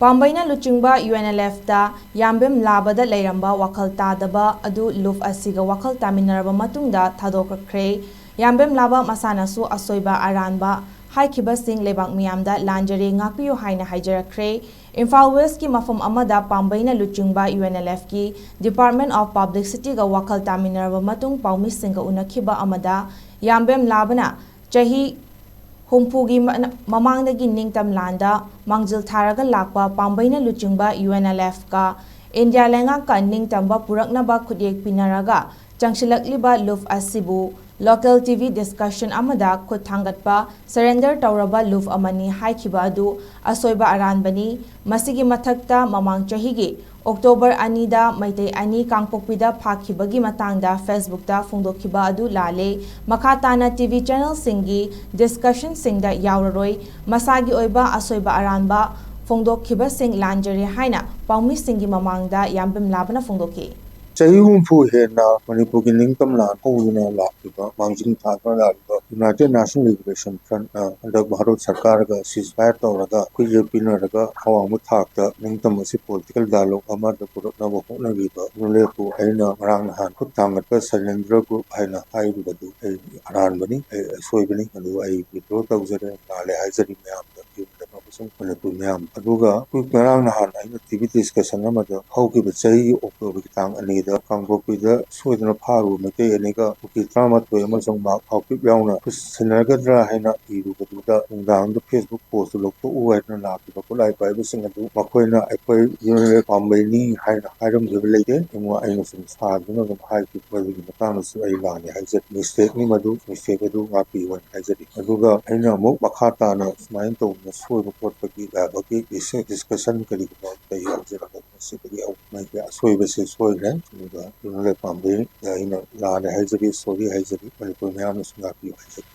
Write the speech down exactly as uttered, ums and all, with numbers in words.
ꯄꯥꯝꯕꯩꯅ ꯂꯨꯆꯤꯡꯕ U N L ꯑꯦꯐꯇ ꯌꯥꯝꯕꯦꯝ ꯂꯥꯕꯗ ꯂꯩꯔꯝꯕ ꯋꯥꯈꯜ ꯇꯥꯗꯕ ꯑꯗꯨ ꯂꯨꯐ ꯑꯁꯤꯒ ꯋꯥꯈꯜ ꯇꯥꯃꯤꯟꯅꯔꯕ ꯃꯇꯨꯡꯗ ꯊꯥꯗꯣꯛꯈ꯭ꯔꯦ꯫ ꯌꯥꯝꯕꯦꯝ ꯂꯥꯕ ꯃꯁꯥꯅꯁꯨ ꯑꯁꯣꯏꯕ ꯑꯔꯥꯟꯕ ꯍꯥꯏꯈꯤꯕꯁꯤꯡ ꯂꯩꯕꯥꯛ ꯃꯤꯌꯥꯝꯗ ꯂꯥꯟꯖꯔꯦ, ꯉꯥꯛꯄꯤꯌꯨ ꯍꯥꯏꯅ ꯍꯥꯏꯖꯔꯛꯈ꯭ꯔꯦ꯫ ꯏꯝꯐꯥꯜ ꯋꯦꯁꯀꯤ ꯃꯐꯝ ꯑꯃꯗ ꯄꯥꯝꯕꯩꯅ ꯂꯨꯆꯤꯡꯕ ꯌꯨ ꯑꯦꯟ ꯑꯦꯜ ꯑꯦꯐꯀꯤ Department of Publicityꯒ ꯋꯥꯈꯜ ꯇꯥꯃꯤꯟꯅꯔꯕ ꯃꯇꯨꯡ ꯄꯥꯎꯃꯤꯁꯤꯡꯒ ꯎꯅꯈꯤꯕ ꯑꯃꯗ ꯌꯥꯝꯕꯦꯝ ꯂꯥꯕꯅ ꯆꯍꯤ ꯍꯨꯝꯐꯨꯒꯤ ꯃ-, ꯃꯃꯥꯡꯗꯒꯤ ꯅꯤꯡꯇꯝ ꯂꯥꯟꯗ ꯃꯥꯡꯖꯤꯜ ꯊꯥꯔꯒ ꯂꯥꯛꯄ ꯄꯥꯝꯕꯩꯅ ꯂꯨꯆꯤꯡꯕ ꯌꯨ ꯑꯦꯟ ꯑꯦꯜ ꯑꯦꯐꯀ ꯏꯟꯗꯤꯌꯥ ꯂꯩꯉꯥꯛꯀ ꯅꯤꯡꯇꯝꯕ ꯄꯨꯔꯛꯅꯕ ꯈꯨꯠꯌꯦꯛ ꯄꯤꯅꯔꯒ ꯆꯪꯁꯤꯜꯂꯛꯂꯤꯕ ꯂꯨꯐ ꯑꯁꯤꯕꯨ local T V discussion ꯑꯃꯗ ꯈꯨꯠ ꯊꯥꯡꯒꯠꯄ surrender ꯇꯧꯔꯕ ꯂꯨꯐ ꯑꯃꯅꯤ ꯍꯥꯏꯈꯤꯕ ꯑꯗꯨ ꯑꯁꯣꯏꯕ ꯑꯔꯥꯟꯕꯅꯤ꯫ ꯃꯁꯤꯒꯤ ꯃꯊꯛꯇ ꯃꯃꯥꯡ ꯆꯍꯤꯒꯤ ꯑꯣꯛꯇꯣꯕꯔ ꯑꯅꯤꯗ ꯃꯩꯇꯩ ꯑꯅꯤ ꯀꯥꯡꯄꯣꯛꯄꯤꯗ ꯐꯥꯈꯤꯕꯒꯤ ꯃꯇꯥꯡꯗ Facebookꯇ ꯐꯣꯡꯗꯣꯛꯈꯤꯕ ꯑꯗꯨ ꯂꯥꯜꯂꯦ꯫ ꯃꯈꯥ ꯇꯥꯅ T V channelꯁꯤꯡꯒꯤ discussionꯁꯤꯡꯗ ꯌꯥꯎꯔꯔꯣꯏ꯫ ꯃꯁꯥꯒꯤ ꯑꯣꯏꯕ ꯑꯁꯣꯏꯕ ꯑꯔꯥꯟꯕ ꯐꯣꯡꯗꯣꯛꯈꯤꯕꯁꯤꯡ ꯂꯥꯟꯖꯔꯦ ꯍꯥꯏꯅ ꯄꯥꯎꯃꯤꯁꯤꯡꯒꯤ ꯃꯃꯥꯡꯗ ꯌꯥꯝꯕꯦꯝ ꯂꯥꯕꯅ ꯐꯣꯡꯗꯣꯛꯈꯤ꯫ ꯆꯍꯤ ꯍꯨꯝꯐꯨ ꯍꯦꯟꯅ ꯃꯅꯤꯄꯨꯔꯒꯤ ꯅꯤꯡꯇꯝ ꯂꯥꯟ ꯍꯧꯗꯨꯅ ꯂꯥꯛꯂꯤꯕ, ꯃꯥꯡꯖꯤꯜ ꯊꯥꯗꯨꯅ ꯂꯥꯛꯂꯤꯕ United Nation Liberation Front ꯅ ꯍꯟꯗꯛ ꯚꯥꯔꯠ ꯁꯔꯀꯥꯔꯒ ceasefire ꯇꯧꯔꯒ, ꯈꯨꯠꯌꯦꯛ ꯄꯤꯅꯔꯒ ꯑꯋꯥꯡꯕ ꯊꯥꯛꯇ ꯅꯤꯡꯇꯝ ꯑꯁꯤ political dialogue ꯑꯃꯗ ꯄꯨꯔꯛꯅꯕ ꯍꯣꯠꯅꯔꯤꯕ ꯌꯨꯅꯦꯐꯄꯨ ꯑꯩꯅ ꯉꯔꯥꯡ ꯅꯍꯥꯟ ꯈꯨꯠ ꯊꯥꯡꯒꯠꯄ surrender group ꯍꯥꯏꯅ ꯍꯥꯏꯔꯤꯕꯗꯨ ꯑꯩ ꯑꯔꯥꯟꯕꯅꯤ, ꯑꯩ ꯑꯁꯣꯏꯕꯅꯤ, ꯑꯗꯨ ꯑꯩ withdraw ꯇꯧꯖꯔꯦ, ꯂꯥꯜꯂꯦ ꯍꯥꯏꯖꯔꯤ ꯃꯌꯥꯝꯗ, ꯌꯨꯝꯗ ꯑꯃꯁꯨꯡ ꯃꯅꯤꯄꯨꯔ ꯃꯌꯥꯝ꯫ ꯑꯗꯨꯒ ꯑꯩꯈꯣꯏ ꯉꯔꯥꯡ ꯅꯍꯥꯟ ꯑꯩꯅ T V discussion ꯑꯃꯗ ꯍꯧꯈꯤꯕ ꯆꯍꯤꯒꯤ ꯑꯣꯛꯇꯣꯕꯔꯒꯤ ꯇꯥꯡ ꯑꯅꯤꯗ ꯀꯥꯡꯄꯣꯛꯄꯤꯗ ꯁꯣꯏꯗꯅ ꯐꯥꯔꯨꯕ ꯃꯩꯇꯩ ꯑꯅꯤꯒ ꯀꯨꯀꯤ ꯇꯔꯥꯃꯥꯊꯣꯏ ꯑꯃꯁꯨꯡ ꯃꯥꯛ ꯍꯥꯎꯀꯤꯞ ꯌꯥꯎꯅ ꯁꯤꯟꯅꯒꯗ꯭ꯔꯥ ꯍꯥꯏꯅ ꯏꯔꯨꯕꯗꯨꯗ ꯅꯨꯡꯗꯥꯡꯗ Facebook postꯇꯨ ꯂꯧꯊꯣꯛꯎ ꯍꯥꯏꯗꯨꯅ ꯂꯥꯛꯈꯤꯕ ꯈꯨꯠꯂꯥꯏ ꯄꯥꯏꯕꯁꯤꯡ ꯑꯗꯨ ꯃꯈꯣꯏꯅ ꯑꯩꯈꯣꯏ ꯌꯨꯅꯦꯐ ꯄꯥꯝꯕꯩꯅꯤ ꯍꯥꯏꯅ ꯍꯥꯏꯔꯝꯈꯤꯕ ꯂꯩꯇꯦ꯫ ꯑꯩꯉꯣꯟ-, ꯑꯩꯅ ꯁꯨꯝ ꯁꯥꯗꯨꯅ ꯑꯗꯨꯝ ꯍꯥꯏꯈꯤꯕ ꯑꯗꯨꯒꯤ ꯃꯇꯥꯡꯗꯁꯨ ꯑꯩ ꯂꯥꯜꯂꯦ ꯍꯥꯏꯖꯔꯤ꯫ Mistakeꯅꯤ ꯃꯗꯨ, mistake ꯑꯗꯨ ꯉꯥꯛꯄꯤꯌꯨ ꯍꯥꯏꯅ ꯍꯥꯏꯖꯔꯤ꯫ ꯑꯗꯨꯒ ꯑꯩꯅ ꯑꯃꯨꯛ ꯃꯈꯥ ꯇꯥꯅ ꯁꯨꯃꯥꯏꯅ ꯇꯧꯗꯅ ꯁꯣꯏꯕ ꯈꯣꯠꯄꯒꯤ ꯌꯥꯕꯒꯤ discussion ꯀꯔꯤꯒꯨꯝꯕ ꯑꯝꯇ ꯌꯥꯎꯖꯔꯒ ꯃꯁꯤꯗꯒꯤ ꯃꯥꯒꯤ ꯑꯁꯣꯏꯕꯁꯤ ꯁꯣꯏꯈ꯭ꯔꯦ꯫ ꯑꯗꯨꯒ ꯌꯨꯅꯦꯐ ꯄꯥꯝꯕꯩꯗ ꯑꯩꯅ ꯂꯥꯜꯂꯦ ꯍꯥꯏꯖꯔꯤ, sorry ꯍꯥꯏꯖꯔꯤ, ꯃꯅꯤꯄꯨꯔ ꯃꯌꯥꯝꯅꯁꯨ ꯉꯥꯛꯄꯤꯌꯨ ꯍꯥꯏꯖꯔꯤ꯫